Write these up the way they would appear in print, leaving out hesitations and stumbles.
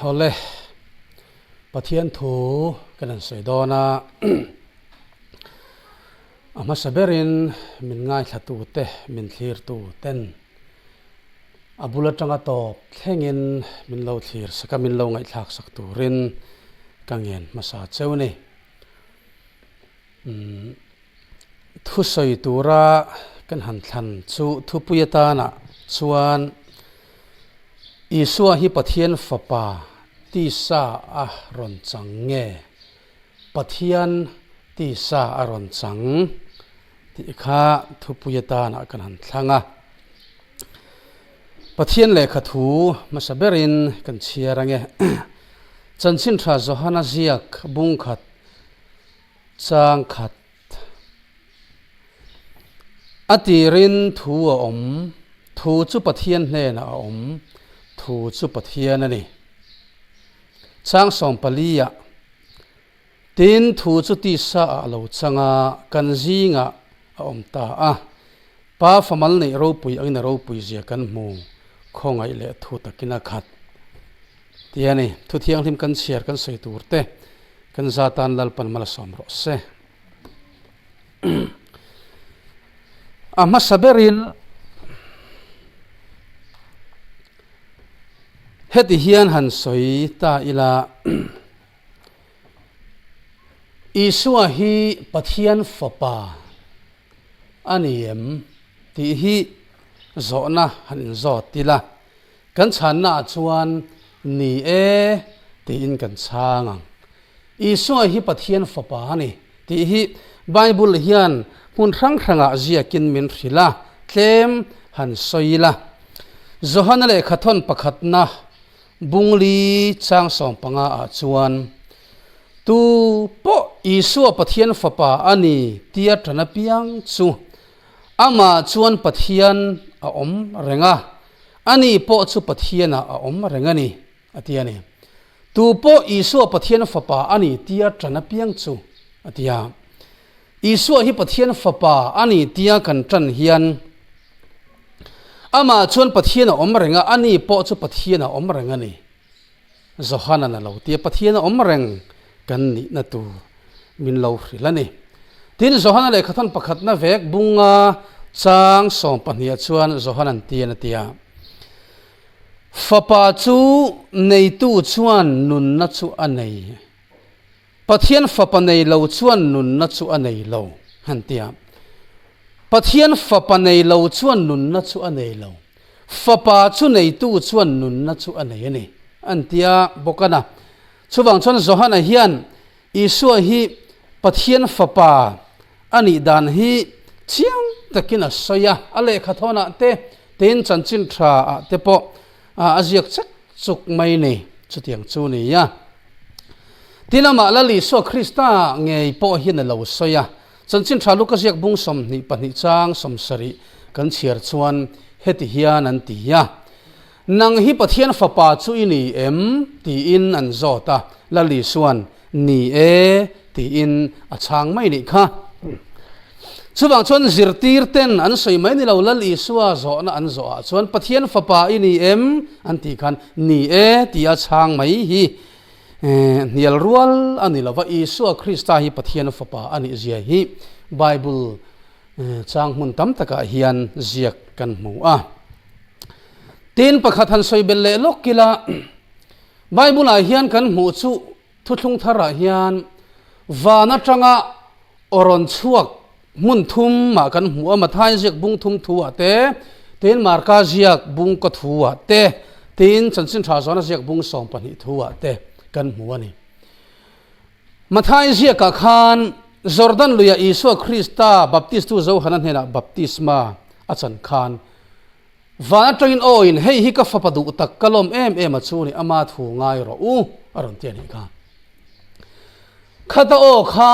Awle, Pathian thu kan han sawi dawn a, a hmasa berin min ngaithlatu te, min thlirtu ten a bul atanga tawp thlengin min lo thlir sak a, min lo ngaihthlak sak turin ka ngen hmasa cheu ni. Thusawi tura kan han thlan chu thupui atana chuan Isua hi Pathian Fapa tisa a rawn chang nge Pathian tisa a rawn chang tih kha thupui atana kan han thlang a. Pathian lehkha thu hmasa berin kan chhiar ange. Chanchin tha Johana ziak bungkhat Chang khat a tirin thu a awm, thu chu Pathian hnenah a awm, thu chu Pathian a ni. Chang 14 ah, Tin, thu chu tisa ah a lo chang a, kan zingah a awm ta a, Pa famal neih ropui angin a ropui zia kan hmu, khawngaih leh thu takin a khat. Ti a ni. Thu thianghlim kan chhiar kan sawi tur te kan za tan Lalpan mal a sawm rawh se. A hmasa berin heti hian han sawi ta ila Isua hi Pathian fapa a ni em tih hi zawhna han inzawt ila. Kan chhannaah chuan ni e tiin kan chhang ang. Isua hi Pathian Fapa a ni tih hi Bible hian hmun hrang hrangah ziakin min hrilh a, tlem han sawi ila. Johana lehkhathawn pakhatna bungli chang 15 ah chuan, Tu pawh Isua Pathian Fapa a ni tia tan apiang chu Amah chuan Pathian a awm reng a, ani pawh chu Pathianah a awm reng a ni, a ti a ni. Tu pawh Isua Pathian Fapa a ni tia ṭan apiang chu, a ti a. Isua hi Pathian Fapa a ni tia kan ṭan hian, Amah chuan Pathian a awm reng a, ani pawh chu Pathianah a awm reng a ni. Johanan a lo ti a, Pathian a awm reng kan nihna tur min lo hrilh a ni. Tin, Johana lehkhathawn pakhatna vek bunga chang 12 ah chuan Johanan tian a ti a, Fapa chu neitu chuan nunna chu a nei, Pathian Fapa nei lo chuan nunna chu a nei lo, han ti a. Pathian Fapa nei lo chuan nunna chu a nei lo. Fapa chu neitu chuan nunna chu a nei a ni, an ti a bawk a na. Chuvang chuan Johana hian Isua hi Pathian Fapa a nih dan hi chiang takin a sawi a, a lehkhathawnah te, tin chanchin tha ah te pawh a ziak chek chuk mai ni. Chutiang chu ni a. Tin amah Lal Isua Krista ngei pawh hian a lo sawi a. Chanchin tha Luka ziak bung 22 chang 70 kan chhiar chuan heti hian an ti a, Nang hi Pathian Fapa chu i ni em? tiin an zawt a, Lal Isua'n, Ni e, tiin a chhang mai nih kha. Chuvang chuan zirtir ten an sawi mai ni lo, Lal Isua zawhna an zawhah chuan Pathian Fapa i ni em? an tih khan, Ni e, tia chhang mai hi hnial rual a ni lo va, Isua Krista hi Pathian Fapa a nih zia hi Bible chang hmun tam takah hian ziak kan hmu a. Tin, pakhat han sawi belh leh lawk ila, Bible-ah hian kan hmuh chu thuthlung tharah hian van atanga aw rawn chhuak hmun thum mah kan hmu a, Matthai ziak bung thum thu ah te, tin Marka ziak bung kaw thu ah te, tin Chanchin Tha Zawna ziak bung 12 thu ah te kan hmu a ni. Matthai ziakah khan Jordan luia Isua Krista baptistu Johana hnenah baptisma a chan khan van atangin aw in hei hi ka fapa duh tak ka lawm em em a chu ni ama thu ngai rawh u a rawn ti a nih kha. Khata aw kha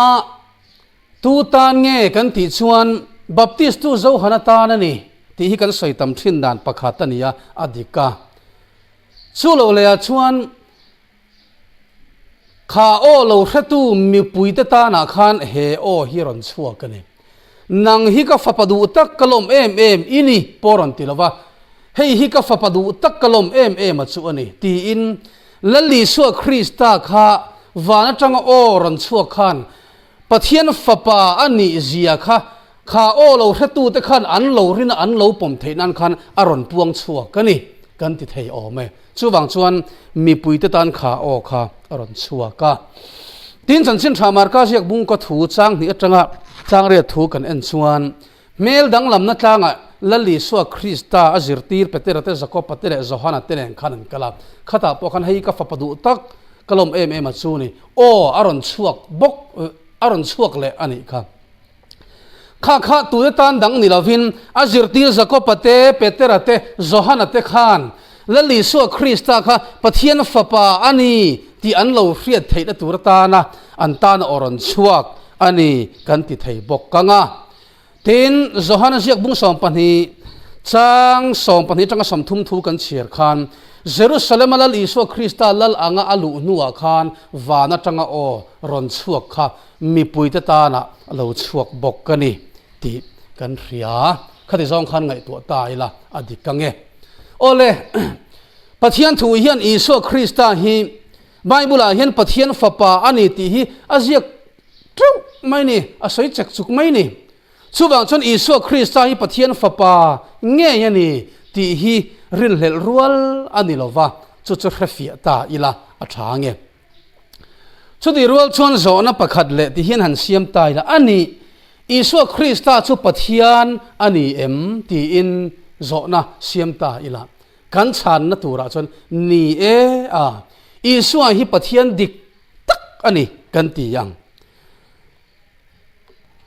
tu tan nge kan tih chuan baptistu Johana tan a ni tih hi kan sawi tam thin dan pakhat a ni a, a dik a. Chu lo leh ah chuan Kha aw lo hretu mipuite tanah khan he aw hi rawn chhuak a ni. Nang hi ka fapa duh tak ka lawm em em i ni pawh rawn ti lo va, hei hi ka fapa duh tak ka lawm em em a chu a ni, tiin Lal Isua Krista kha van atanga aw rawn chhuak khan Pathian Fapa a nih zia kha kha aw lo hretute khan an lo rin a, an lo pawm theih nan khan a rawn puang chhuak a ni kan ti thei awm e. Chuvang chuan mipuite tan kha aw kha a rawn chhuak a. Tin, Chanchin Tha Marka ziak bungkaw thu chang hnih atanga changriat thu kan en chuan hmel danglamna tlangah Lal Isua Krista a zirtir Petera te, Jakoba te leh Johana te nen khan an kal a. Khatah pawh khan hei ka fapa duh tak ka lawm em em a chu ni. Aw a rawn chhuak bawk a rawn chhuak leh a nih kha. Kha kha tute tan dang ni lovin a zirtir Jakoba te, Petera te, Johana te khan Lal Isua Krista kha Pathian Fapa a ni tih an lo hriat theihna tur atana an tana aw rawn chhuak a ni kan ti thei bawk ang a. Tin, Johana ziak bung 12, chang 12 atanga 30 thu kan chhiar khan, Jerusalema Lal Isua Krista Lal anga a luh hnuah khan van atanga aw rawn chhuak kha mipuite tana lo chhuak bawk a ni tih kan hria. Khati zawng khan ngaihtuah ta ila a dik ang e. Awle, Pathian thu hian Isua Krista hi Bible-ah hian Pathian Fapa a ni tih hi a ziak Teuh mai ni, a sawi chek chuk mai ni. Chuvang chuan Isua Krista hi Pathian Fapa ngei a ni tih hi rinhlelh rual a ni lo va, chu chu hrefiah ta ila a tha nge. Chutih rual chuan zawhna pakhat leh ti hian han siam ta ila, a nih, Isua Krista chu Pathian a ni em? tiin zawhna siam ta ila. Kan chhanna turah chuan ni e a, Isua hi Pathian dik tak a ni kan ti ang.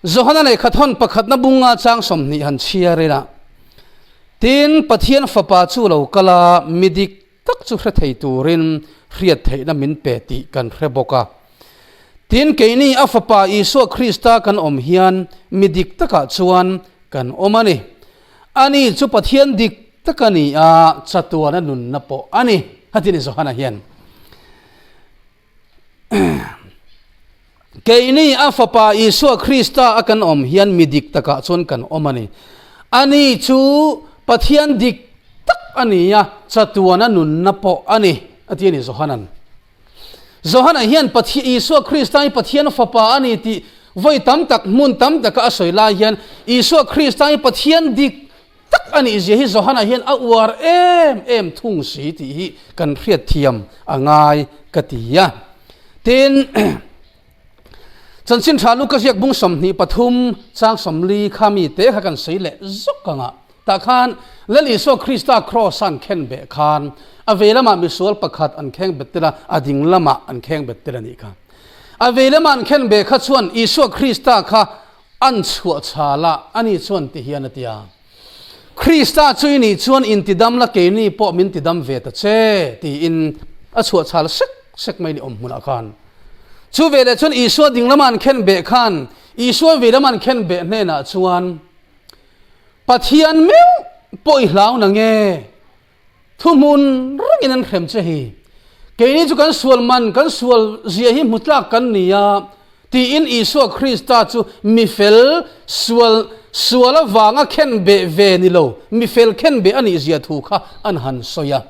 Johana lehkhathawn pakhatna bunga chang 20 han chhiar ila, Tin, Pathian Fapa chu lo kal a, mi dik tak chu hre thei turin hriat theihna min pe tih kan hre bawk a. Tin, keini a Fapa Isua Krista kan awm hian mi dik takah chuan kan awm a ni. Ani chu Pathian dik tak a ni a, chatuana nunna pawh a ni, a ti ni Johana hian. Keini a Fapa Isua Krista a kan awm hian mi dik takah chuan kan awm a ni. Ani chu Pathian dik tak a ni a, chatuana nunna pawh a ni, a ti a ni Johanan. Johana hian Isua Krista hi Pathian Fapa a ni tih vawi tam tak hmun tam taka a sawi lai hian Isua Krista hi Pathian dik tak a nih zia hi Johana hian a uar em em thung si tih hi kan hriat thiam a ngai ka ti a. Tin, Chanchin Tha Luka ziak bung 23 chang 40 kha mi te kha kan sawi leh zawk ang a. Tah khan Lal Isua Krista kraws a an khen beh khan a vei lamah misual pakhat an kheng bet tel a, a ding lamah an kheng bet tel a nih kha. A vei lama an khen beh kha chuan Isua Krista kha An chhuah chhal a, ani chuan ti hian a ti a, Krista chu i nih chuan intidam la keini pawh min tidam ve ta che, tiin a chhuah chhal sek sek mai ni awm hmunah khan. Chu veleh chuan Isua ding lama an khen beh khan, Isua vei lama an khen beh hnenah chuan, Pathian meuh pawh i hlau na nge? Thuhmun rengin an hrem che hi. Keini chu kan sual man, kan sual zia hi hmu tlak kan ni a, tiin Isua Krista chu mi fel, sual, sual avanga khen beh ve ni lo, mi fel khen beh a nih zia thu kha an han sawi a.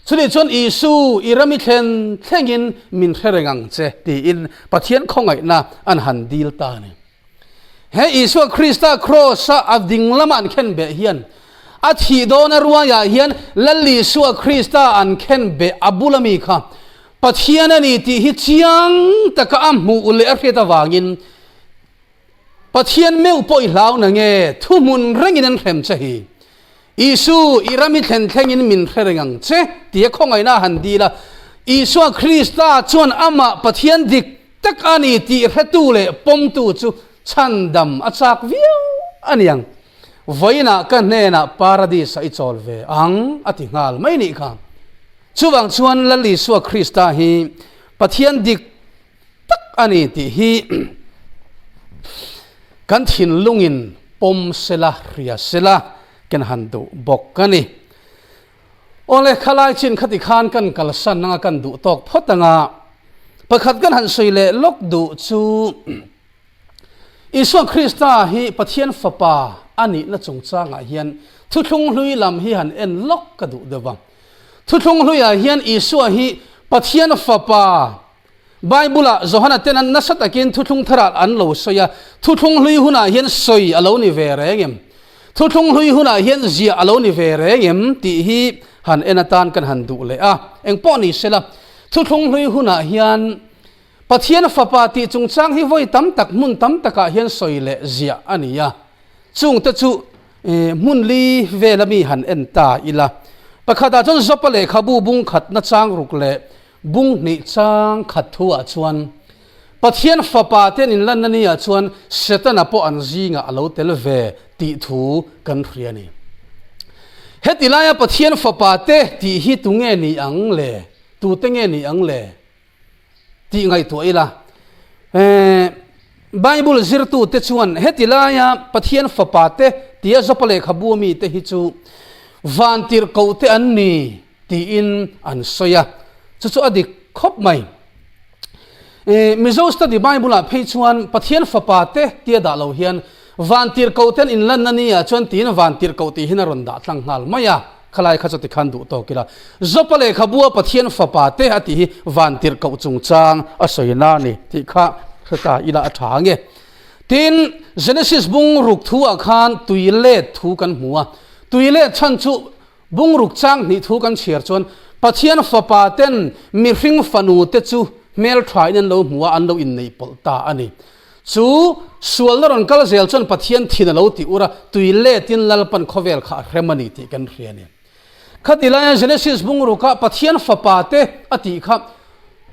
Chutih chuan Isu, i ram i thlen thlengin min hre reng ang che, tiin Pathian khawngaihna an han dil ta a ni. He Isua Krista Kraws-a a ding lama an khen beh hian a thih dawna ruaiah hian Lal Isua Krista an khen beh a bula mi kha Pathian a ni tih hi chiang taka a hmuh leh a hriat avangin Pathian meuh pawh i hlau na nge thuhmun rengin an hrem che hi. Isu, i ram i thlen thlengin min hre reng ang che, tia khawngaihna a han dil a. Isua Krista chuan amah Pathian dik tak a ni tih hretu leh pawmtu chu chhandam a chak viau a ni ang. Vawiinah ka hnenah Paradis-ah i chawl ve ang, a ti nghal mai nih kha. Chuvang chuan Lal Isua Krista hi Pathian dik tak a ni tih hi kan thinlungin pawm sela, hria sela kan han duh bawk a ni. Awle, khalai chin khati khan kan kalsan anga kan duh tawk phawt anga pakhat kan han sawi leh lawk duh chu Isua Krista hi Pathian Fapa a nihna chungchangah hian thuthlung hlui lam hi han en lawk ka duh deuh va. Thuthlung hluiah hian Isua hi. Pathian Fapa, Bible-ah Johana ten an nasa takin thuthlung tharah an lo sawi a, thuthlung hlui hunah hian sawi a lo ni ve reng em? Thuthlung hlui hunah hian ziah a lo ni ve reng em? tih hi han en atan kan han duh leh a. Eng pawh ni sela, thuthlung hlui hunah hian Pathian Fapa tih chungchang hi vawi tam tak hmun tam takah hian sawi leh ziah a ni a. Chungte chu hmun li vela mi han en ta ila. Pakhatah chuan Jopa lehkhabu bung khatna chang ruk leh bung hnih chang khat thuah chuan Pathian Fapa te an inlanna niah chuan Setana pawh an zingah a lo tel ve tih thu kan hria a ni. Heti laia Pathian Fapa te tih hi tunge ni ang le? Tute nge ni ang le? Tih ngaihtuah ila, Bible zirtute chuan heti laia Pathian Fapa te tia Jopa lehkhabu ami te hi chu vantirhkoh te an ni tiin an sawi a, chu chu a dik khawp mai. Mizo Study Bible ah phei chuan Pathian Fapa te tia dah lo hian vantirhkoh te an inlanna ni ah chuan tiin vantirhkoh tih hian a rawn dah tlang nghal mai a. Khalai kha chu tikhan duh tawk ila. Jopa lehkhabua Pathian Fapa te a tih hi vantirhkoh chungchang a sawi na a ni tih kha hre ta ila a tha ange. Tin, Genesis bung ruk thu ah khan tui let thu kan hmu a. Tui let chhan chu bung ruk chang hnih thu kan chhiar chuan Pathian Fapa ten mihring fanu te chu hmeltha in an lo hmu a, an lo inneih pawlh ta a ni. Chu sualna rawn kal zel chuan Pathian thin a lo ti ur a, tui letin Lalpan khawvel kha a hrem a ni tih kan hria a ni. Khati laia Genesis bungrukah Pathian fapa te a tih kha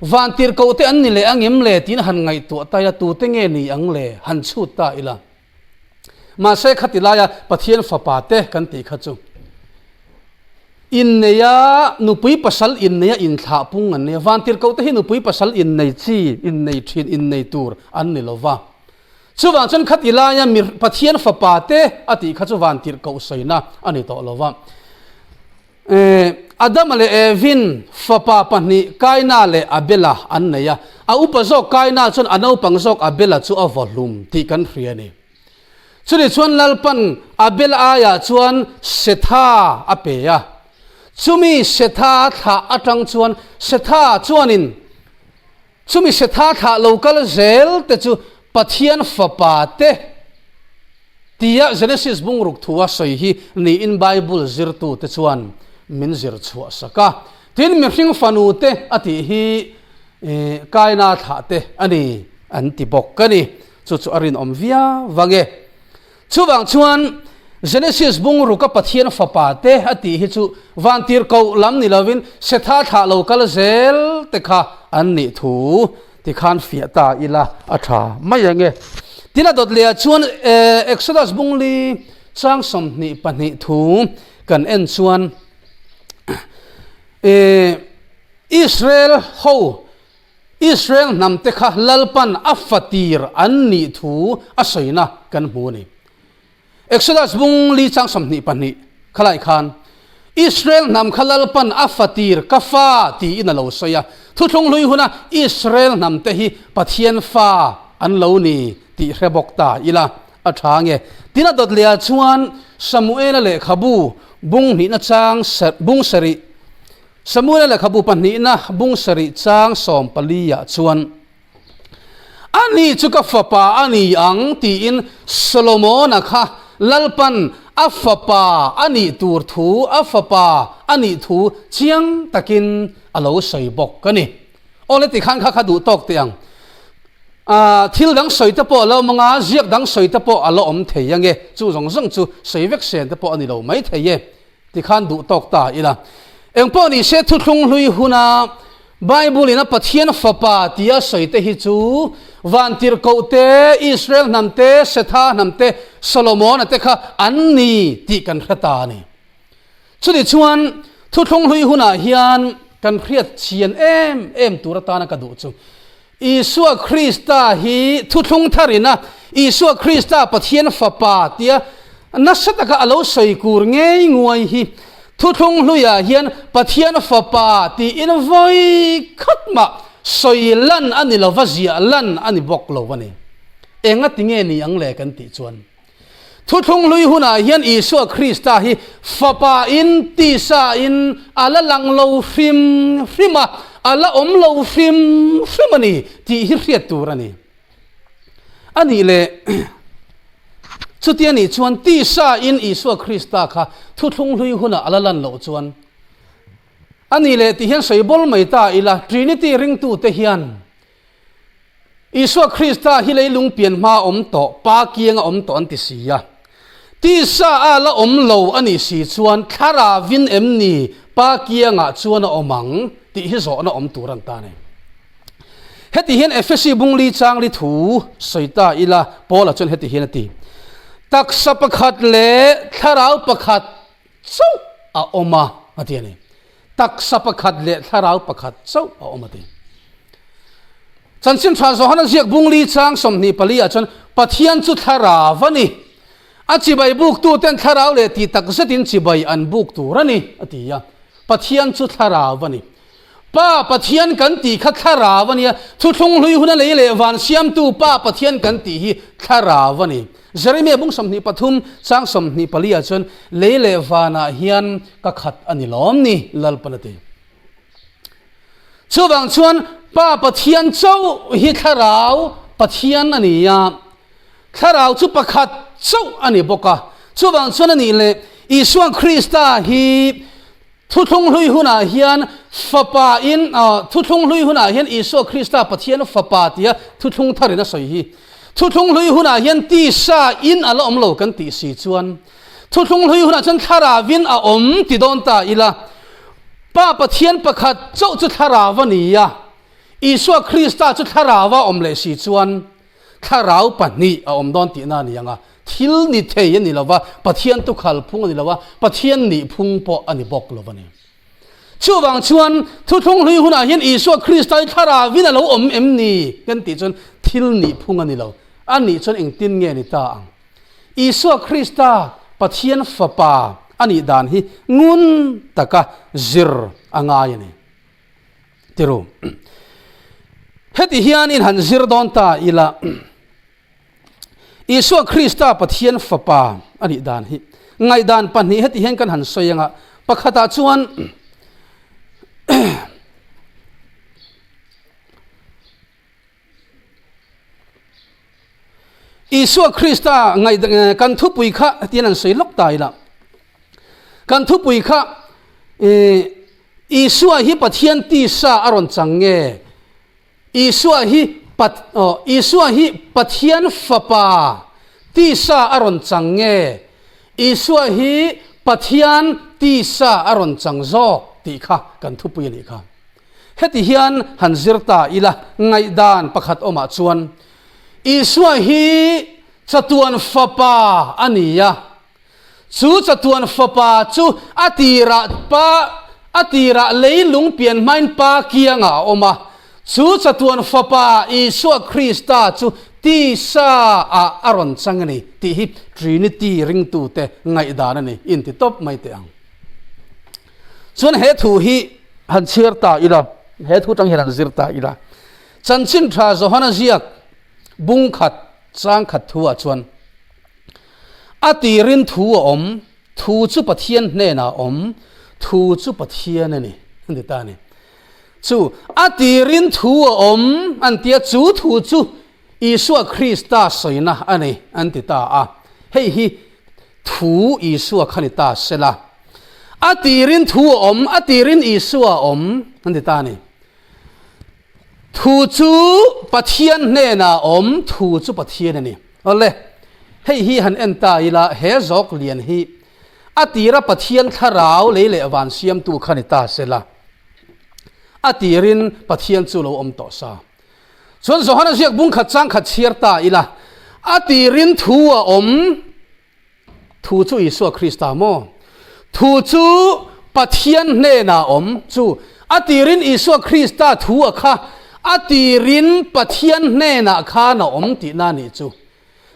vantirhkoh te an ni leh ang em le tiin han ngaihtuah ta ila, tute nge ni ang le han chhut ta ila. Mahse khati laia Pathian fapa te kan tih kha chu Inneia nupui pasal inneia inthlah pung an nia. Vantirhkoh te hi nupui pasal innei chi, innei thin, innei tur an ni lo va. Chuvang chuan khati laia mi Pathian fapa te a tih kha chu vantirhkoh sawina a ni tawh lo va. Adama leh Evin fapa pahnih Kaina leh Abela an nei a. A upa zawk Kaina chuan a naupang zawk Abela chu a vaw hlum tih kan hria a ni. Chuni chuan Lalpan Abel aiah chuan Setha a pe a. Chumi Setha thlah atang chuan Setha chuanin chumi Setha thlah lo kal zel te chu Pathian fapa te tia Genesis bungruk thua sawi hi niin Bible zirtu te chuan min zir chhuah sak a. Tin, mihring fanu te a tih hi Kaina thlah te a ni an ti bawk a ni. Chu chu a rinawm viau vang e. Chuvang chuan Genesis bungruka Pathian fapa te a tih hi chu vantirhkoh lam ni lovin Setha thlah lo kal zel te kha an nih thu ti khan fiah ta ila a tha mai ang e. Tin a dawt lehah chuan Exodus bungli chang 22 thu kan en chuan Israel ho Israel hnamte kha Lalpan a fatir an nih thu a sawina kan hmu a ni. Exodus bung li chang 22 khalai khan Israel hnam kha Lalpan a fatir ka fa tiin a lo sawi a. Thuthlung hlui huna Israel hnamte hi Pathian fa an lo ni tih hre bawk ta ila a tha nge. Tin a dawt lehah chuan Samuela lehkhabu bung hnihna chang bung sarih Samuela lehkhabu pahnihna bung sarih chang sawmpaliah chuan, Ani chu ka fapa a ni ang tiin Solomona kha Lalpan a fapa a nih tur thu, a fapa a nih thu chiang takin a lo sawi bawk a ni. Aw le tikhan kha kha duh tawk teh ang. Thil dang sawi te pawh a lo awm ang a, ziak dang sawi te pawh a la awm thei ang e. Chu zawng zawng chu sawi vek sen te pawh a ni lo mai thei e. Tikhan duh tawk ta ila. Engpawh ni se thuthlung hlui huna Bible in a Pathian Fapa tia sawi te hi chu Vantirhkoh te, Israel hnam te, Setha hnam te, Solomona te kha an ni tih kan hre ta a ni. Chutih chuan thuthlung hlui hunah hian kan hriat chian em em tur atana ka duh chu Isua Krista hi thuthlung tharin a, Isua Krista Pathian Fapa tia nasa taka a lo sawi kur ngei nguai hi thuthlung hluiah hian Pathian Fapa tiin vawi khat mah sawi lan a ni lo va, ziah lan a ni bawk lo a ni. Engati nge ni ang le kan tih chuan Thuthlung hlui hunah hian Isua Krista hi Fapa in, tisa in a la lang lo hrim hrim a. a la awm lo hrim hrim a ni tih hi hriat tur a ni. A nih leh chuti a nih chuan tisa in Isua Krista kha thuthlung hlui hunah a la lan loh chuan a nih leh tih hian sawi bawl mai ta ila Trinity ringtute hian Isua Krista hi leilung pian hma a awm tawh, Pa kiang a awm tawh an ti si a. Tisa a la awm lo a nih si chuan thlarauin em ni Pa kiangah chuan a awm ang tih hi zawhna awm tur an ta a ni. Heti hian Efesi bungli changli thu sawi ta ila Paula chuan heti hian a ti, Taksa pakhat leh thlarau pakhat chauh a awm a, a ti a ni. Taksa pakhat leh thlarau pakhat chauh a awm a ti. Chanchin Tha Johana ziak bungli chang 24 ah chuan Pathian chu thlarau a ni. A chibai buktu ten thlarau leh tih tak zetin chibai an buk tur a ni, a ti a. Pathian chu thlarau a ni. Pa Pathian kan tih kha thlarau a nia, thuthlung hlui huna lei leh van siamtu Pa Pathian kan tih hi thlarau a ni. Jeremia bung 23 chang 24 ah chuan lei leh vanah hian ka khat a ni lawm ni Lalpan a ti. Chuvang chuan Pa Pathian chauh hi thlarau Pathian a ni a, thlarau chu pakhat chauh a ni bawk a. Chuvang chuan a nih leh Isua Krista hi Thuthlung hlui hunah hian Fapa in Thuthlung hlui hunah hian Isua Krista Pathian Fapa tia thuthlung tharin a sawi hi. Thuthlung hlui hunah hian tisa in a la awm lo kan tih si chuan Thuthlung hlui hunah chuan thlarauin a awm ti dawn ta ila. Pa Pathian pakhat chauh chu thlarau a ni a, Isua Krista chu thlarau a awm leh si chuan Thlarau pahnih a awm dawn tihna a ni ang a, thil ni thei a ni lo va, Pathian tukhal phung a ni lo va, Pathian nih phung pawh a ni bawk lo a ni. Chuvang chuan thuthlung hlui hunah hian Isua Krista hi thlarauin a lo awm em ni kan tih chuan thil nih phung a ni lo. A nih chuan engtin nge ni ta ang? Isua Krista Pathian Fapa a nih dan hi ngun taka zir a ngai a ni. Tiru. Heti hian in han zir dawn ta ila, Isua Krista Pathian Fapa a nih dan hi ngaihdan pahnih heti hian kan han sawi anga, pakhatah chuan Isua Krista ngaih kan thupui kha tian an sawi lawk ta ila. Kan thupui kha Isua hi Pathian tisa a rawn chang nge? Isua hi Pat oh Isua hi Pathian fapa tisa a rawn chang nge? Isua hi Pathian tisa a rawn chang zawk tih kha kan thupui a nih kha. Heti hian han zir ta ila, ngaihdan pakhat awmah chuan Isua hi chatuan fapa a ni a, chu chatuan fapa chu a tirah pa a tirah leilung pian hmain pa kiangah a awm a, chu chatuan fapa Isua Krista chu tisa ah a rawn chang a ni tih hi Trinity ringtute ngaihdan a ni, inti tawp mai teh ang. Chuan he thu hi han chhiar ta ila, he thu tang hian han zir ta ila, Chanchin Tha Johana ziak bung khat chang khat thu ah chuan, A tirin thu a awm, thu chu Pathian hnenah a awm, thu chu Pathian a ni, an ti ta a ni. Chu a tirin thu a awm an tia, chu thu chu Isua Krista sawina a ni an ti ta a, hei hi thu Isua kha ni ta sela. A tirin thu a awm, a tirin Isua a awm an ti ta a ni. Thu chu Pathian hnenah a awm, thu chu Pathian a ni. Awle, hei hi han en ta ila, he zawk lian hi a tira Pathian thlarau lei leh van siamtu kha ni ta sela. A tirin Pathian chu lo awm tawh sa. Chuan Johana ziak bung khat chang khat chhiar ta ila, a tirin thu a awm, thu chu Isua Krista maw? Thu chu Pathian hnenah awm, chu a tirin Isua Krista thu a kha, a tirin Pathian hnenah khan a awm tihna a nih chu.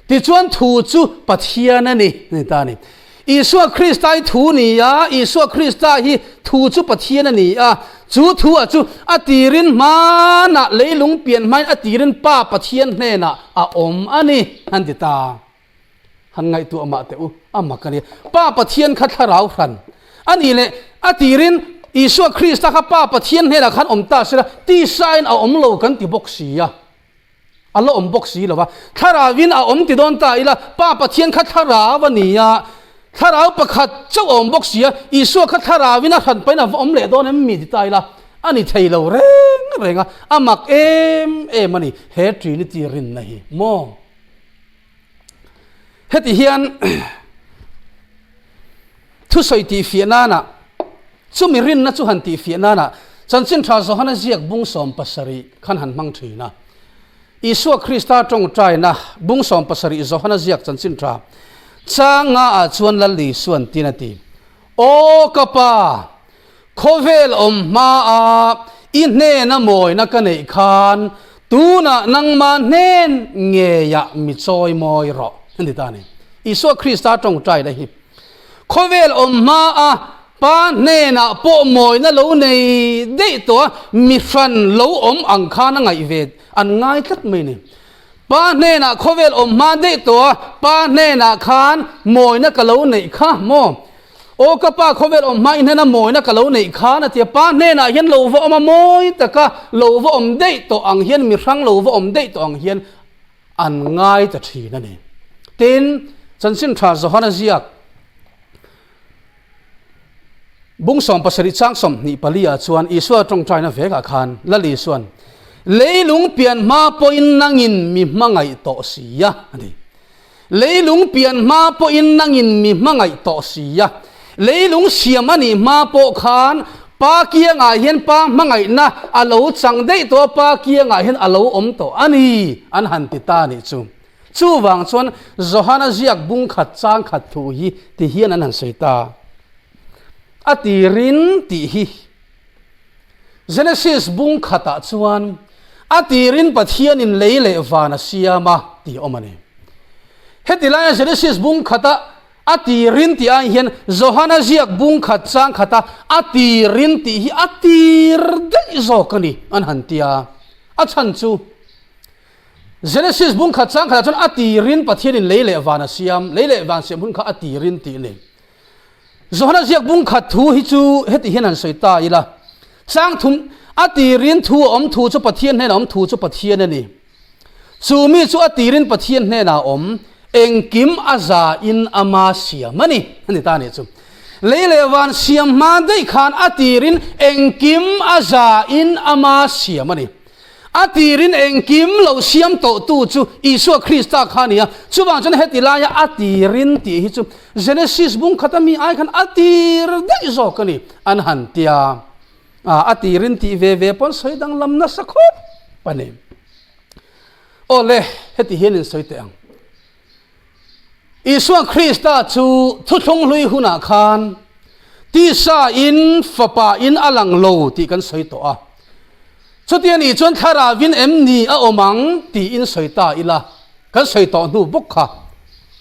Tichuan thu chu Pathian a ni, a ni ta a ni. Isua Krista hi thu ni a, Isua Krista hi thu chu Pathian a ni a, chu thu a chu a tirin hmanah leilung pian hmain a tirin Pa Pathian hnenah a awm a ni, an ti ta. Han ngaihtuah mah teh u, a mak a ni. Pa Pathian kha thlarau hran a nih leh a tirin. Isua Krista kha Pa Pathian hnenah khan awm ta sela, tisain a awm lo kan ti bawk si a. A la awm bawk si lo va. Thlarauin a awm ti dawn ta ila, Pa Pathian kha thlarau a ni a, thlarau pakhat chauh a awm bawk si a, Isua kha thlarauin a hran pahin a va awm leh dawn em mi ti ta ila, a ni thei lo reng reng a, a mak em em a ni he Trinity rinna hi maw? Heti hian thusawi tihfiah nana chumi rinna chu han tihfiah nana Chanchin Tha Johana ziak bung 70 khan han hmang thin a. Isua Krista tawngtaina bung 70 Johana ziak Chanchin Tha chang nga ah chuan Lal Isuan tin a ti, Aw ka Pa, Khawvel awm hmaa i hnena mawina ka neih khan tunah nangmah hnen ngeiah mi chawi mawi rawh a ni ta a ni. Isua Krista tawngtai la hi khawvel awm hmaa Pa hnenah pawh mawina lo nei daih tawh a, mi hran lo awm ang khan a ngaih ve an ngai tlat mai a ni. Pa hnenah khawvel awm hma daih tawh a, Pa hnenah khan mawina ka lo neih kha maw? Aw ka pa khawvel awm hma i hnena mawina ka lo neih khan a ti a, pa hnenah hian lo va awm a mawi taka lo va awm daih tawh ang hian mi hrang lo va awm daih tawh ang hian an ngai ta thin a ni. Tin, Chanchin Tha Johana ziak bung 70 chang 24 ah chuan Isua tawngtaina vekah khan Lal Isuan leilung pian hma pawhin nangin mi hmangaih tawh si a a ti. Leilung pian hma pawhin nangin mi hmangaih tawh si a, leilung siam a nih hma pawh khan Pa kiangah hian Pa hmangaihna a lo chang daih tawh a, Pa kiangah hian a lo awm tawh a ni, an han ti ta a nih chu. Chuvang chuan Johana ziak bung khat chang khat thu hi ti hian an han sawi ta. A tirin tih hi Genesis bung khatah chuan a tirin Pathianin lei leh van a siam a tih a awm a ni. Heti laia Genesis bung khata a tirin tih ai hian Johana ziak bung khat chang khata a tirin tih hi a tir daih zawk a ni an han ti a. A chhan chu Genesis bung khat chang khatah chuan a tirin Pathianin lei leh van a siam, lei leh van siam hun kha a tirin tih a ni. Johana ziak bung khat thu hi chu heti hian han sawi ta ila, Chang thum a tirin thu a awm thu chu Pathian hnenah awm thu chu Pathian a ni. Chu mi chu a tirin Pathian hnenah awm, engkim a za in ama siam a ni a ni ta a nih chu. Lei leh van siam hma daih khan a tirin engkim a za in ama siam a ni. A tirin engkim lo siam tawhtu chu Isua Krista kha a ni a, chuvang chuan heti laia a tirin tih hi chu Genesis bung khata mi ai khan a tir daih zawk a ni an han ti a, a tirin tih ve ve pawn sawi danglam nasa khawp a ni. Aw le, heti hian in sawi teh ang. Isua Krista chu thuthlung hlui hunah khan tisa in fapa in a lang lo tih kan sawi tawh a. Chuti a nih chuan thlarauin em ni a awm ang tiin sawi ta ila, kan sawi tawh hnu bawk kha.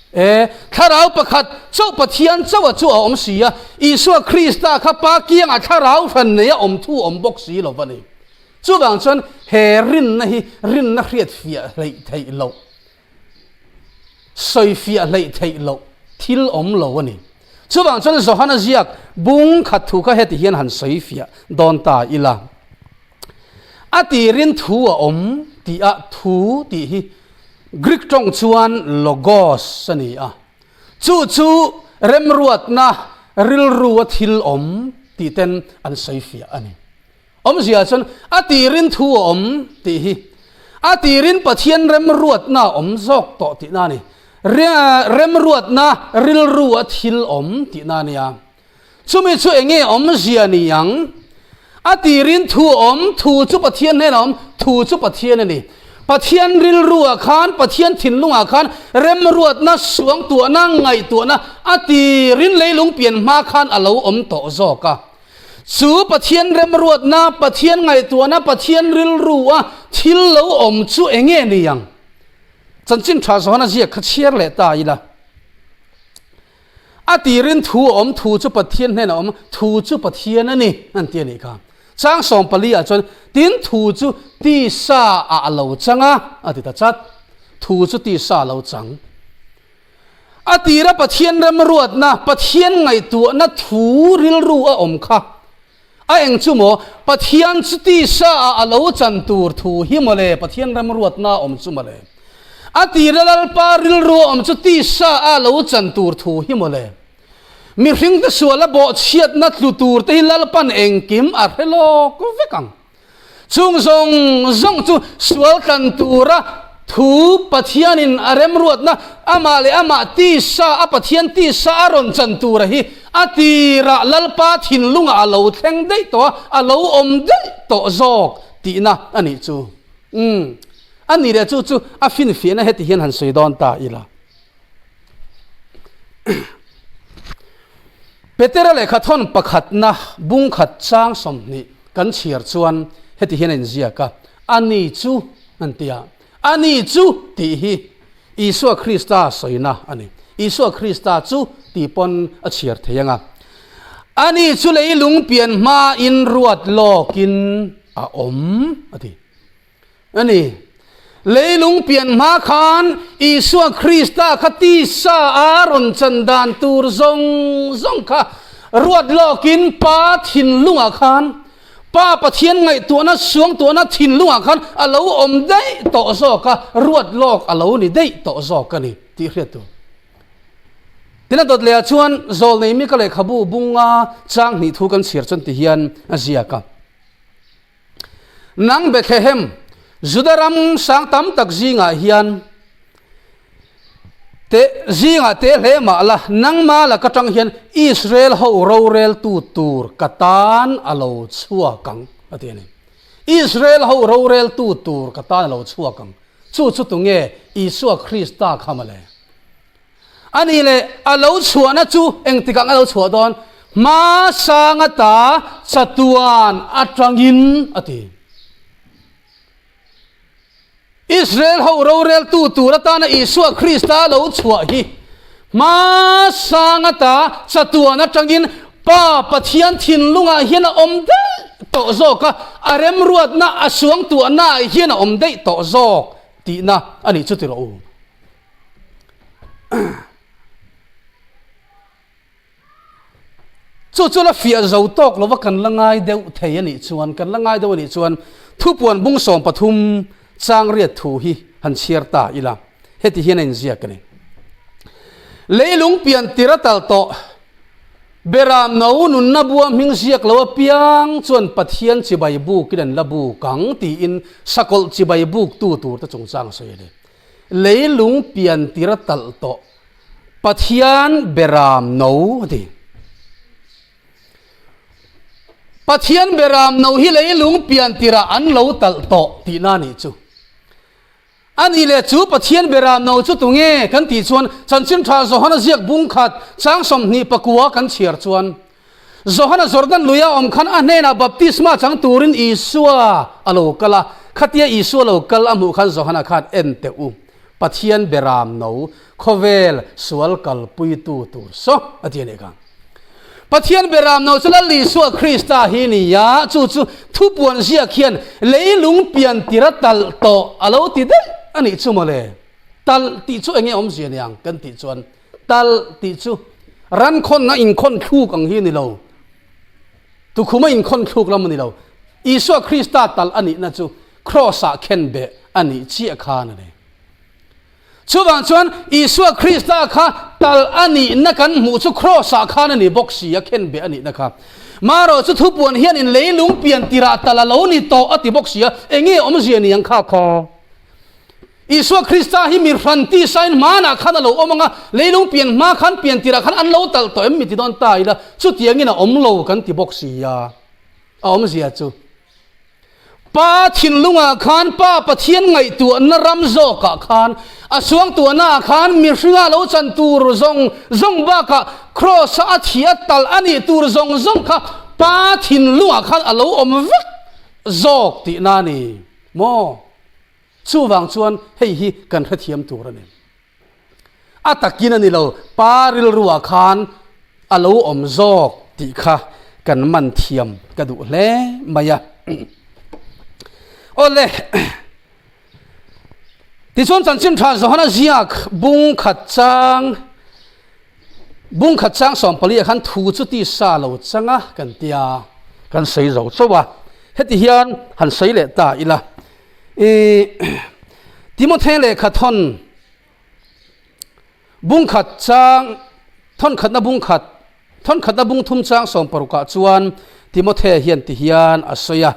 E, thlarau pakhat chauh Pathian chauha chu a awm si a, Isua Krista kha Pa kiangah thlarau hran nei a awm thu awm bawk si lo va ni. Chuvang chuan he rinna hi rinna hriatfiah hleih theih loh. Sawifiah hleih theih loh thil awm lo a ni. Chuvang chuan Johana ziak bung khat thu kha heti hian han sawifiah dawn ta ila. A tirin thu a awm tih a thu tih hi Greek tawng chuan logos a ni a. Chu chu remruatna rilru a thil awm tih ten an sawifiah a ni. Awmzia chuan a tirin thu a awm tih hi a tirin Pathian remruatna a awm zawk tawh tihna a ni. Remruatna rilru a thil awm tihna a nia. Chumi chu eng nge awmzia ni ang? A tirin thu a awm, thu chu Pathian hnenah a awm, thu chu Pathian a ni. Pathian rilruah khan, Pathian thinlungah khan remruatna, suangtuahna, ngaihtuahna a tirin leilung pian hma khan a lo awm tawh zawk a. Chu Pathian remruatna, Pathian ngaihtuahna, Pathian rilru a thil lo awm chu eng nge ni ang? Chanchin tha Johana ziak kha chhiar leh ta ila. A tirin thu a awm, thu chu Pathian hnenah a awm, thu chu Pathian a ni, an ti a nih kha. Chang 14 ah chuan, tin thu chu tisa ah a lo chang a, a ti ta chat. Thu chu tisa a lo chang. A tira Pathian remruatna, Pathian ngaihtuahna thu rilru a awm kha. A eng chu maw? Pathian chu tisa ah a lo chan tur thu hi mawle, Pathian remruatna a awm chu mawle. A tira Lalpa rilru a awm chu tisa ah a lo chan tur thu hi mawle. Mihringte suala bawhchhiatna tlu tur te hi Lalpan engkim a hre lawk vek ang. Chung zawng zawng chu sual tlan tura thu Pathianin a remruatna amah leh amah tisa a Pathian tisa a rawn chan tura hi a tirah Lalpa thinlungah a lo thleng daih tawh a, a lo awm daih tawh zawk tihna a nih chu. Umm, a nih leh chu chu a finfiahna heti hian han sawi dawn ta ila. Petera lehkha thawn pakhatna bungkhat chang 20 kan chhiar chuan heti hian a inziak a, A ni chu an ti a, A ni chu tih hi Isua Krista sawina a ni. Isua Krista chu tih pawn a chhiar thei ang a. A ni chu leilung pian hmain ruat lawkin a awm a ti. A ni. Leilung pian hma khan Isua Krista kha tisa a rawn chan dan tur zawng zawng kha ruat lawkin Pa thinlungah khan, Pa Pathian ngaihtuahna suangtuahna thinlungah khan a lo awm daih tawh zawk a, ruat lawk a lo ni daih tawh zawk a ni tih hriat tur. Tin a dawt lehah chuan Zawlnei Mika lehkhabu bunga chang hnih thu kan chhiar chuan ti hian a ziak a. Nang Bethlehem, Juda ram sang tam tak zingah hian te zingah te hle mah la, nangma lak atang hian Israel ho roreltu tur ka tan a lo chhuak ang, a ti a ni. Israel ho roreltu tur ka tan a lo chhuak ang. Chu chu tunge Isua Krista kha mawle? A nih leh a lo chhuahna chu engtikah nge a lo chhuah dawn? Hma sang ata chatuan atangin a ti. Israel ho roreltu tur atana Isua Krista lo chhuah hi hma sang ata chatuan atangin Pa Pathian thinlungah hian a awm daih tawh zawk a, a remruatna a suangtuahnaah hian a awm daih tawh zawk tihna a nih chu ti rawh u. Chu chu la fiah zo tawk lova kan la ngai deuh thei a nih chuan, kan la ngai deuh a nih chuan thupuan bung 13 chang riat thu hi han chhiar ta ila, heti hian a inziak a ni. Leilung pian tir a tal tawh, Beram no nunna bua hming ziak lo apiang chuan Pathian chibai bukin an la buk ang tiin sakawlh chibai buktu turte chungchang a sawi a ni. Leilung pian tir a talh tawh Pathian beram no a ti. Pathian beram no hi leilung pian tirah an lo talh tawh tihna a nih chu. A nih leh chu Pathian beram no chu tunge kan tih chuan Chanchin Tha Johana ziak bung khat chang 29 kan chhiar chuan Johana Jordan luia awm khan a hnenah baptisma chang turin Isua a lo kal a. Khatia Isua lo kal a hmuh khan Johana khan en teh u, Pathian beram no, khawvel sual kalpuitu tur saw a ti a nih kha. Pathian beram no chu Lal Isua Krista hi ni a, chu chu thupuan ziak hian leilung pian tira talh tawh a lo ti daih a nih chu mawle. Talh tih chu enge awmzia niang kan tih chuan Tal tih chu ran khawnna inkhawn thluk ang hi a ni lo. Tukhuma inkhawn thluk lam a ni lo. Isua Krista tal a nihna chu Kraws-ah khenbeh a nih chiah khan a ni. Chuvang chuan Isua Krista kha tal a nihna kan hmuh chu Kraws-ah khan a ni bawk si a, khenbeh a nihna kha. Marawh chu thupuan hianin leilung pian tirah tal a lo ni tawh a ti bawk si a, enge awmzia ni ang kha khaw? Isua Krista hi mi hran tisain hmanah khan a lo awm ang a, leilung pian hma khan pian tirah khan an lo talh tawh em mi ti dawn ta ila, chutiangin a awm lo kan ti bawk si a, a awmzia chu Pa thinlungah khan Pa Pathian ngaihtuahna ram zawkah khan a suangtuahnaah khan mihringa lo chan tur zawng zawng bakah Kraws-a a thi a talh a nih tur zawng zawng kha Pa thinlungah khan a lo awm vek zawk tihna a ni maw? Chuvang chuan hei hi kan hrethiam tur a ni. A takin a ni lo, pa rilruah khan a lo awm zawk tih kha kan man thiam ka duh hle mai a. Awle, tichuan chanchin tha Johana ziak bung khat chang bung khat chang 14 ah khan thu chu tisa lo changa kan tia. kan sawi zo chauh a, heti hian han sawi leh ta ila. Ih Timothy lehkha thawn bungkhat chang thawnkhatna bungkhat thawnkhatna bungthum chang sawm parukah chuan Timothy hian ti hian a sawi a,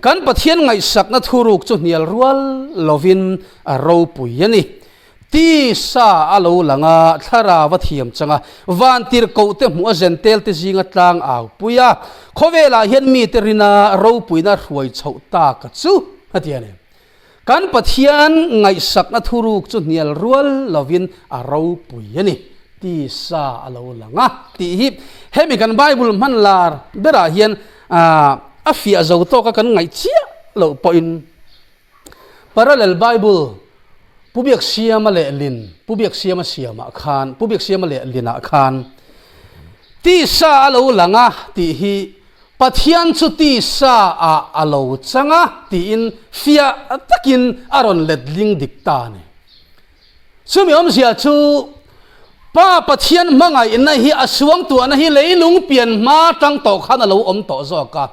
Kan Pathian ngaihsakna thuruk chu hnial rual lovin a ropui a ni. Tisa a lo lang a, thlarau a thiam chang a, vantirhkoh te hmuh a zentel te zinga tlang au pui a, khawvelah hian mite rina ropuina hruai chhoh tak a chu a ti a ni. Kan Pathian ngaihsakna thuruk chu hnial rual lovin a ropui a ni. Tisa a lo lang a tih hi hemi kan Bible hman lar berah hian a fiah zo tawka kan ngaih chiah loh pawhin Parallel Bible, Pu Biaksiama leh Lin, Pu Biaksiama siamah khan, Pu Biaksiama leh Linah khan tisa a lo lang a tih hi Pathian chu tisa ah a lo chang a tiin fiah takin a rawn letling dik ta a ni. Chumi awmzia chu Pa Pathian hmangaihna hi a suangtuahna hi leilung pian hma tang tawh khan a lo awm tawh zawk a.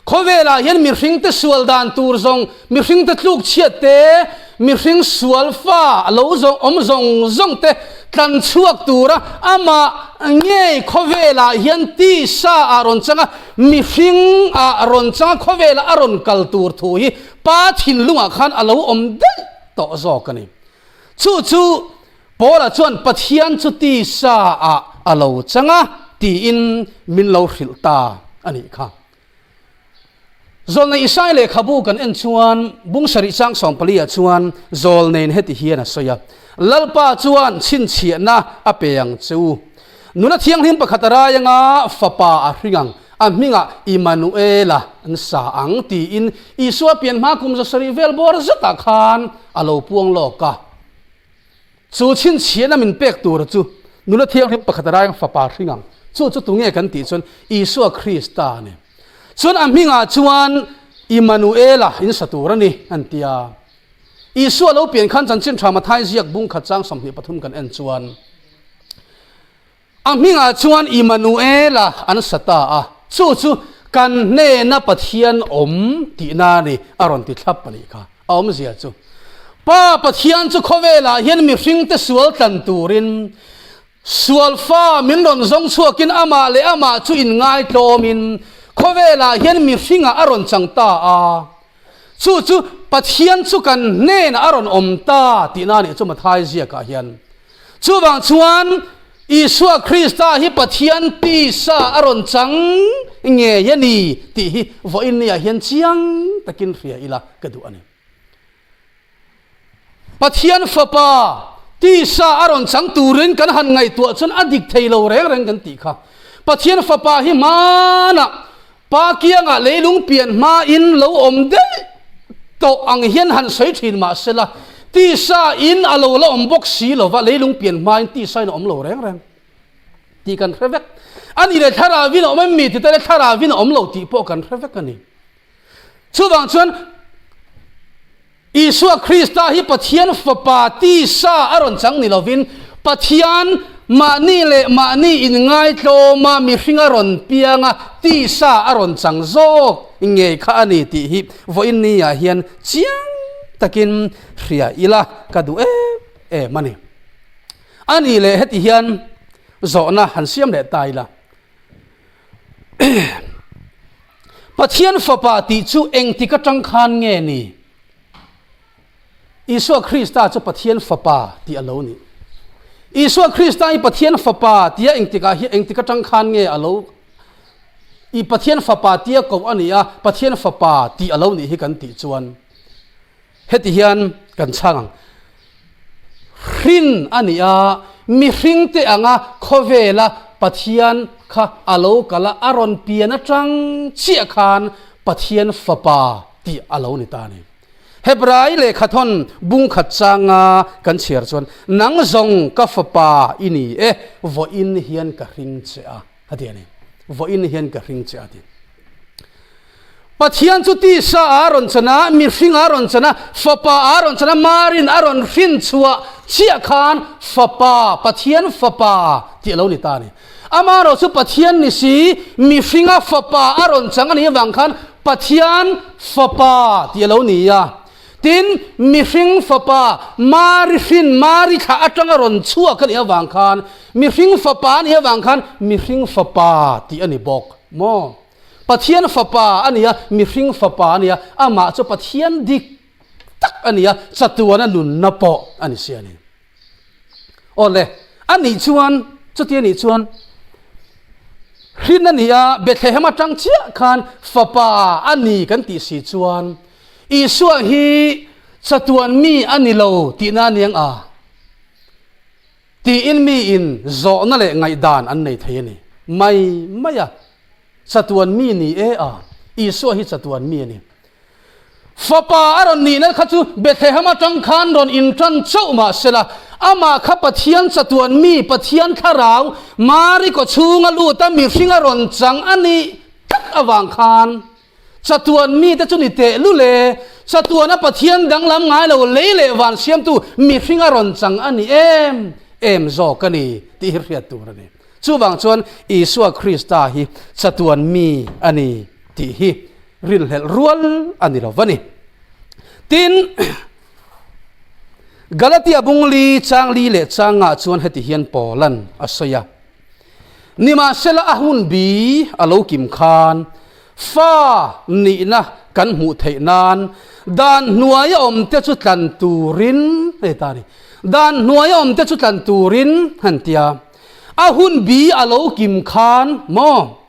Khawvelah hian mihringte sual dan tur zawng, mihringte tluk chhiat te, mihring sual fa lo zawng awm zawng zawng te tlan chhuak tura amah ngei khawvelah hian tisa ah rawn chang a, mihring ah rawn chang a khawvelah a rawn kal tur thu hi Pa thinlungah khan a lo awm daih tawh zawk a ni. Chu chu Paula chuan Pathian chu tisa ah a lo chang a tiin min lo hrilh ta a nih kha. Zawlnei Isai lehkhabu kan en chuan bung sarih chang 14 ah chuan zawlneiin heti hian a sawi a, Lalpa chuan chhinchhiahna a pe ang che u. Nula thianghlim pakhat a rai anga fapa a hring ang, a hmingah Immanuela an sa ang tiin Isua pian hma kum 700 vel bawr zetah khan a lo puang lawk a. Chu chhinchhiahna min pek tura chu nula thianghlim pakhat a rai ang fapa hring ang. Chu chu tunge kan tih chuan Isua Krista a ni. Chuan a hmingah chuan Immanuela in sa tur a ni an ti a. Isua lo pian khan chanchin tha Mathai ziak bung khat chang 23 kan en chuan A hmingah chuan Immanuela an sa ta a, chu chu kan hnena Pathian awm tihna a ni, a rawn ti thlap a nih kha. A awmzia chu, Pa Pathian chu khawvelah hian mihringte sual tlan turin sual fa min rawn zawng chhuakin amah leh amah chu inngaitlawmin khawvelah hian mihringah a rawn chang ta a. Chu chu Pathian chu kan hnenah a rawn awm ta tihna a nih chu Mathai ziakah hian. Chuvang chuan Isua Krista hi Pathian tisa a rawn chang ngei a ni tih hi vawiin niah hian chiang takin hria ila ka duh a ni. Pathian Fapa tisa a rawn chang turin kan han ngaihtuah chuan a dik thei lo reng reng kan tih kha. Pathian Fapa hi hmanah Pa kiangah leilung pian hmain lo awm daih tawh ang hian han sawi thin mah sela, tisa in a lo la awm bawk si lova leilung pian hmain tisa in a awm lo reng reng tih kan hre vek. A ni leh thlarauin a awm em mi tite leh thlarauin a awm lo tih pawh kan hre vek a ni. Chuvang chuan Isua Krista hi Pathian Fapa tisa a rawn chang ni lovin, Pathian mahni leh mahni inngaitlawma mihring a rawn piang a, tisa a rawn chang zawk ngei kha a ni tih hi vawiin niah hian chiang takin hria ila ka duh em em a ni. A nih leh heti hian zawhna han siam leh ta ila. Pathian Fapa tih chu engtik atang khan nge ni? Isua Krista chu Pathian Fapa tih a lo ni. Isua Krista hi Pathian Fapa tia engtikah hi engtik atang khan nge a lo i Pathian Fapa tia koh a ni a, Pathian Fapa tih a lo nih hi kan tih chuan Heti hian kan chhang ang, Hrin a ni a, mihringte anga khawvela Pathian kha a lo kal a, a rawn pian atang chiah khan Pathian Fapa tih a lo ni ta a ni. Hebrai lehkhathawn bungkhat changa kan chhiar chuan, Nang zawng ka fapa i ni e, vawiin hian ka hring che a, a ti a ni. Vawiin hian ka hring che a ti. Pathian chu tisa a rawn chan a, mihring a rawn chan a, fapa a rawn chan a, Marin a rawn hrin chhuah chiah khan Fapa, Pathian Fapa tih a lo ni ta a ni. Amaherawh chu Pathian ni si, mihringa Fapa a rawn chang a nih avang khan Pathian Fapa tih a lo ni a. Tin, mihring Fapa, Mari hrin, Mari thlah atanga rawn chhuak a nih avang khan, mihring Fapa a nih avang khan mihring Fapa tih a ni bawk maw? Pathian Fapa a ni a, mihring Fapa a ni a, amah chu Pathian dik tak a ni a, chatuana nunna pawh a ni si a ni. Awle, a nih chuan, chuti a nih chuan, hrin a ni a, Bethlehem atang chiah khan Fapa a ni kan tih si chuan, Isua hi chatuan mi a ni lo tihna a niang a? Tiin miin zawhna leh ngaihdan an nei thei a ni. Mai mai a, chatuan mi ni e a, Isua hi chatuan mi a ni. Fapa a rawn nihna kha chu Bethlehem atang khan rawn intan chauh mah sela, amah kha Pathian chatuan mi, Pathian thlarau, Mari kawchhunga luta mihring a rawn chang a nih tak avang khan chatuan mite chu ni teh lul e, chatuana Pathian danglam ngai lo lei leh van siamtu mihring a rawn chang a ni em em zawk a ni tih hi hriat tur a ni. Chuvang chuan Isua Krista hi chatuan mi a ni tih hi rinhlelh rual a ni lo va ni. Tin, Galatia bungli changli leh changah chuan heti hian Paulan a sawi a, Nimahsela a hun bi a lo kim khan fa nihna kan hmuh theih nan dan hnuaia awmte chu tlan turin hei ta ni, dan hnuaia awmte chu tlan turin han tia a hun bi a lo kim khan maw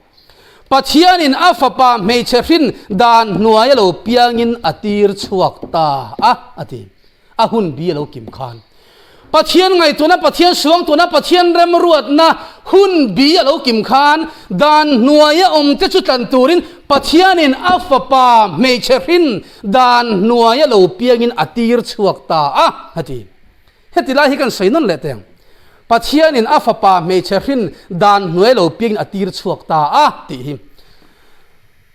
Pathianin a Fapa hmeichhe hrin dan hnuai a lo piangin a tir chhuak ta a, a ti. A hun bi a lo kim khan. Pathian ngaihtuahna, Pathian suangtuahna, Pathian remruatna hun bi a lo kim khan dan hnuaia awmte chu tlan turin Pathianin a Fapa hmeichhe hrin dan hnuai a lo piangin a tir chhuak ta a, a ti. Heti lai hi kan sawi nawn leh teng. Pathianin a fapa hmeichhe hrin dan hnuai lo piangin a tir chhuak ta a tih hi.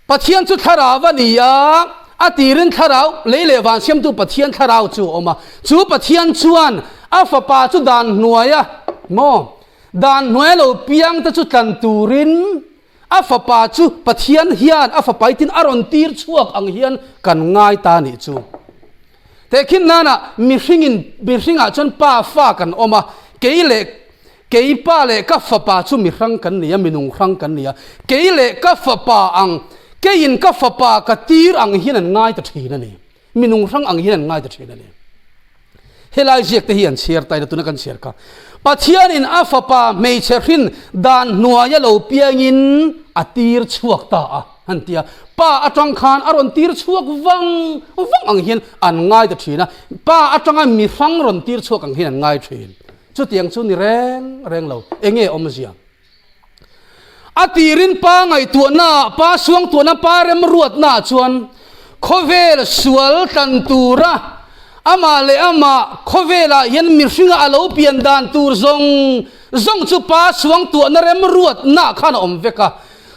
Pathian chu thlarau a ni a, a tirin thlarau, lei leh van siamtu Pathian thlarau chu a awm a. Chu Pathian chuan a fapa chu dan hnuaia maw, dan hnuaia lo piang te chu tlan turin a fapa chu Pathian hian a fapa itin a rawn tir chhuak ang hian kan ngai ta nih chu. Tehkhin nana mihringin mihringah chuan pa fa kan awm a, kei leh kei pa leh ka fapa chu mihrang kan ni a, minung hrang kan ni a, kei leh ka fapa ang keiin ka fapa ka tir ang hian an ngai ta thin a ni, minung hrang ang hian an ngai ta thin a ni. Helai ziak te hi an chhiar ta ila tuna kan chhiar kha. Pathianin a fapa hmeichhe hrin dan hnuaia lo piangin a tir chhuak ta a. Han ti a, pa atang khan a rawn tir chhuak vang vang ang hian an ngai ta thin a, pa atanga mi hrang rawn tir chhuak ang hian an ngai thin. Chutiang chu ni reng reng lo, enge awmzia? A tirin pa ngaihtuahna, pa suangtuahna, pa remruatna chuan khawvel sual tlan tura amah leh amah khawvelah hian mihringa a lo pian dan tur zawng zawng chu pa suangtuahna remruatna khan a awm vek a.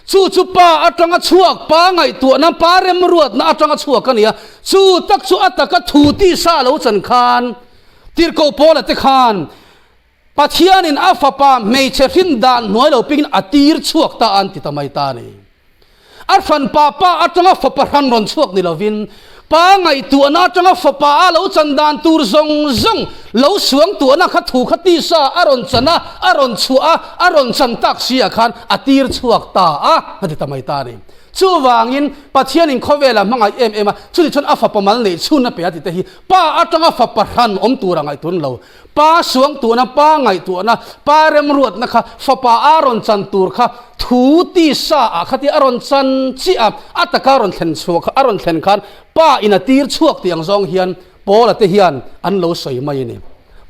Chu chu pa atanga chhuak, pa ngaihtuahna, pa remruatna atanga chhuak a ni a. Chu tak chu a taka thu tisa lo chan khan, Tirhkoh Paula te khan Pathianin a fapa hmeichhe hrin dan hnuai lo pingin a tir chhuak ta a an ti ta mai ta a ni. A hranpa pa atanga fapa hran rawn chhuak ni lovin, Pa ngaihtuahna atanga fapa a lo chan dan tur zawng zawng lo suangtuahna kha thu kha tisa a rawn chan a, a rawn chhuah a, a rawn chan tak si ah khan a tir chhuak ta a, a ti ta mai ta a ni. Chuvangin Pathianin khawvela hmangaih em em a, chutih chuan a fapa mal neih chhun a pe a tite hi Pa atanga fapa hran awm tura ngaihtuah lo. Pa suangtuahna, pa ngaihtuahna, pa remruatna kha fapa a rawn chan tur kha thu tisa ah kha tia a rawn chan chiah a, a taka a rawn thlen chhuah kha a rawn thlen khan pa in a tir chhuak tih ang zawng hian Paula te hian an lo sawi mai a ni.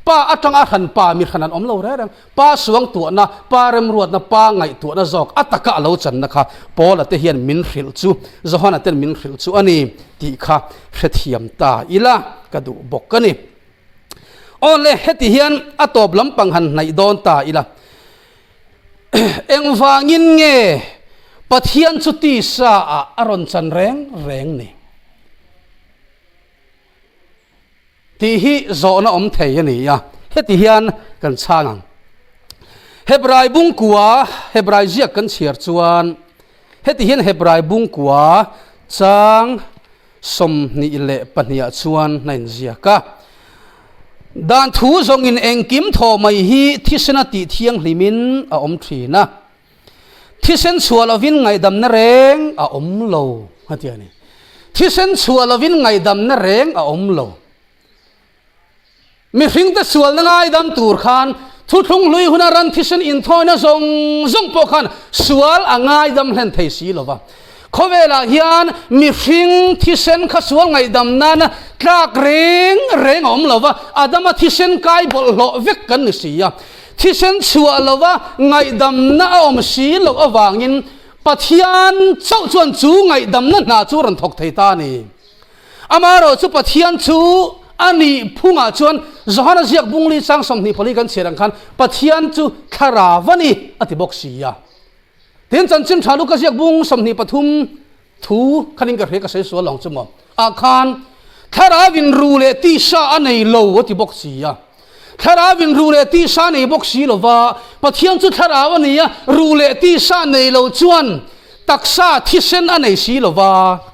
Pa atanga a hran pa mi hran an awm lo reng reng. Pa suangtuahna, pa remruatna, pa ngaihtuahna zawk a taka a lo channa kha Paula te hian min hrilh chu, Johana ten min hrilh chu a ni tih kha hrethiam ta ila ka duh bawk a ni. Aw le, heti hian a tawp lampang han hnaih dawn ta ila. Engvangin nge Pathian chu tisa ah a rawn chan reng reng ni? Tih hi zawhna awm thei a ni a, heti hian kan chhang ang. Hebrai bungkua, Hebrai ziak kan chhiar chuan heti hian Hebrai bungkua chang 22 ah chuan a inziak a. Dan thu zawngin engkim thaw mai hi thisena tih thianghlimin a awm thin a. Thisen chhuah lovin ngaihdamna reng a awm lo a ti a ni. Thisen chhuah lovin ngaihdamna reng a awm lo. Mihringte sualna ngaidam tur khan thuthlung hlui huna ran thisen inthawina zawng zawng pawh khan sual a ngaidam hlen thei si lo va. Khawvelah hian mihring thisen kha sual ngaihdam nana tlak reng reng a awm lo va, Adama thisen kai bawlhhlawh vek kan ni si a. Thisen chhuah lova ngaihdamna a awm si loh avangin Pathian chauh chuan chu ngaihdamna hna chu rawn thawk thei ta a ni. Amaherawh chu Pathian chu a nih phungah chuan Johana ziak bungli chang 24 kan chhiar ang khan Pathian chu thlarau a ni a ti bawk si a. Tin chanchin tha Luka ziak bung 23 thu khanin ka hria ka sawi sual lo ang chu maw ah khan thlarau in ru leh tisa a nei lo a ti bawk si a. Thlarau in ru leh tisa nei bawk si lova Pathian chu thlarau a ni a, ru leh tisa nei lo chuan taksa thisen a nei si lova.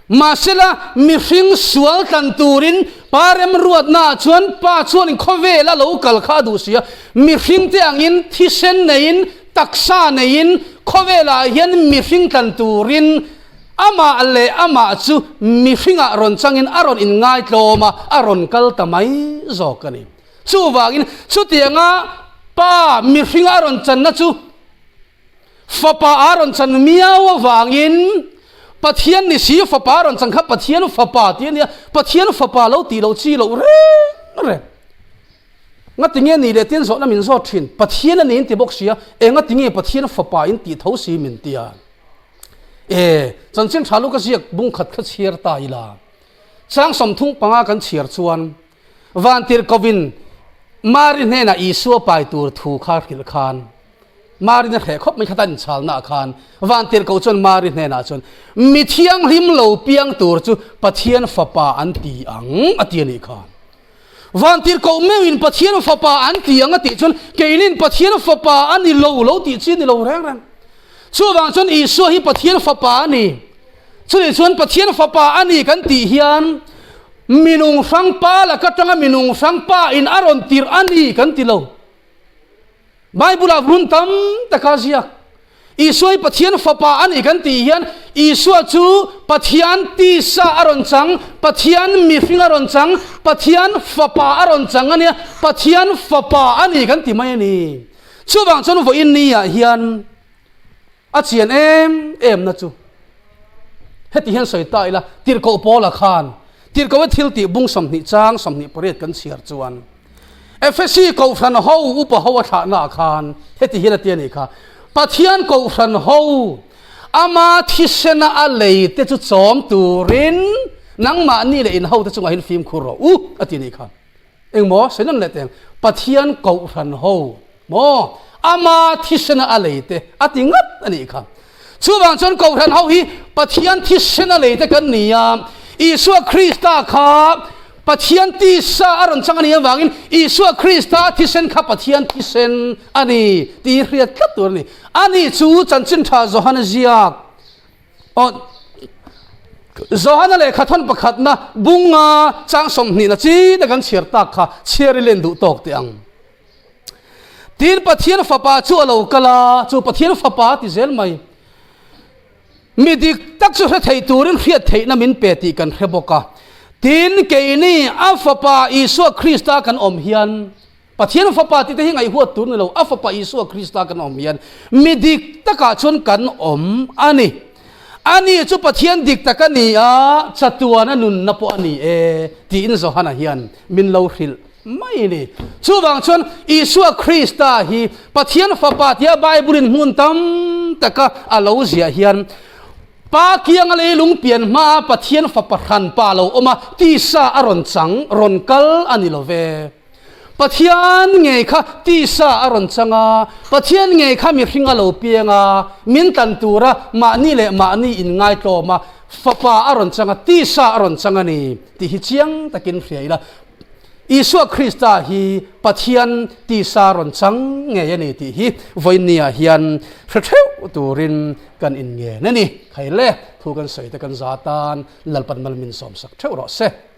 Mahsela, mihring sual tlan turin Pa remruatnaah chuan Pa chuanin khawvela lo kal kha a duh si a, mihringte angin thisen neiin, taksa neiin khawvelah hian mihring tlan turin amah leh amah chu mihringah rawn changin a rawn inngaitlawm a, a rawn kal ta mai zawk a ni. Chuvangin, chutianga Pa mihringa a rawn channa chu, Fapa a rawn chan miau avangin Pathian ni si Fapa a rawn chan kha Pathian Fapa tih a nia, Pathian Fapa lo tih loh chi loh reng reng. Ngati nge ni leh tin zawhna min zawt thin, Pathian a ni in ti bawk sia, eng ngati nge Pathian Fapa in tih tho si min tia. E, chanchin tha luka ziak bung khat kha chhiar ta ila. Chang 35 kan chhiar chuan Vantirhkovin Mari hnenah Isua pai tur thu kha hrilh khan Marin a hreh khawp mai kha ta inchalnaah khan Vantirhkoh chuan Mari hnenah chuan mi thianghlim lo piang tur chu Pathian fapa an ti ang a ti a nih kha. Vantirhkoh meuhin Pathian fapa an ti ang a tih chuan keinin Pathian fapa a ni lo lo tih chi a ni lo reng reng. Chuvang chuan Isua hi Pathian fapa a ni. Chutih chuan Pathian fapa a ni kan tih hian minung hrang pa laka tanga minung hrang pa in a rawn tirh a ni kan ti lo. Bible-ah hun tam taka ziak, Isua hi Pathian Fapa a ni kan tih hian Isua chu Pathian tisa a rawn chang, Pathian mihring a rawn chang, Pathian Fapa a rawn chang a nia, Pathian Fapa a ni kan ti mai a ni. Chuvang chuan vawiin niah hian a chian em em na chu heti hian sawi ta ila, Tirhkoh Paula khan Tirhkoh-a thil tih bung 20 chang 28 kan chhiar chuan, Efesi Kohhran ho upa ho a thlahna ah khan heti hian a ti a nih kha, Pathian Kohhran ho ama thisena a lei te chu chawm turin nangmahni leh in hote chungah hian fimkhur rawh u a ti a nih kha. Engmaw sawi nawn leh teng, Pathian Kohhran ho maw ama thisena a lei te a ti ngat a nih kha. Chuvang chuan Kohhran ho hi Pathian thisena lei te kan ni a, Isua Krista kha Pathian tisa a rawn chang a nih avangin Isua Krista thisen kha Pathian thisen a ni tih hi hriat tlat tur a ni. Ani chu chanchin tha Johana ziak aw Johana lehkha thawn pakhatna bunga chang 20 na chi te kan chhiar tak kha chhiar i len duh tawk teh ang. Tin Pathian fapa chu a lo kal a, chu Pathian fapa a ti zel mai. Mi dik tak chu hre thei turin hriat theihna min pe tih kan hre bawk a. Tin keini a fapa Isua Krista kan awm hian, Pathian fapa tih te hi ngaihhuat tur ni lo, a fapa Isua Krista kan awm hian mi dik takah chuan kan awm a ni. Ani chu Pathian dik tak a ni a, chatuana nunna pawh a ni e, tiin Johana hian min lo hrilh mai a ni. Chuvang chuan Isua Krista hi Pathian Fapa tia Bible-in hmun tam taka a lo ziah hian Pa kianga leilung pian hmaa Pathian Fapa hran pa lo awm a, tisa a rawn chang, rawn kal a ni lo ve. Pathian ngei kha tisa a rawn chang a, Pathian ngei kha mihring a lo piang a, min tlan tura mahni leh mahni inngaitlawm a, Fapa a rawn chang a, tisa a rawn chang a ni tih hi chiang takin hria ila. Isua Krista hi Pathian tisa rawn chang ngei a ni tih hi vawiinniah hian hre theuh turin kan inngen a ni. Khaile, thu kan sawi te kan za tan Lalpan mal min sawmsak theuh rawh se.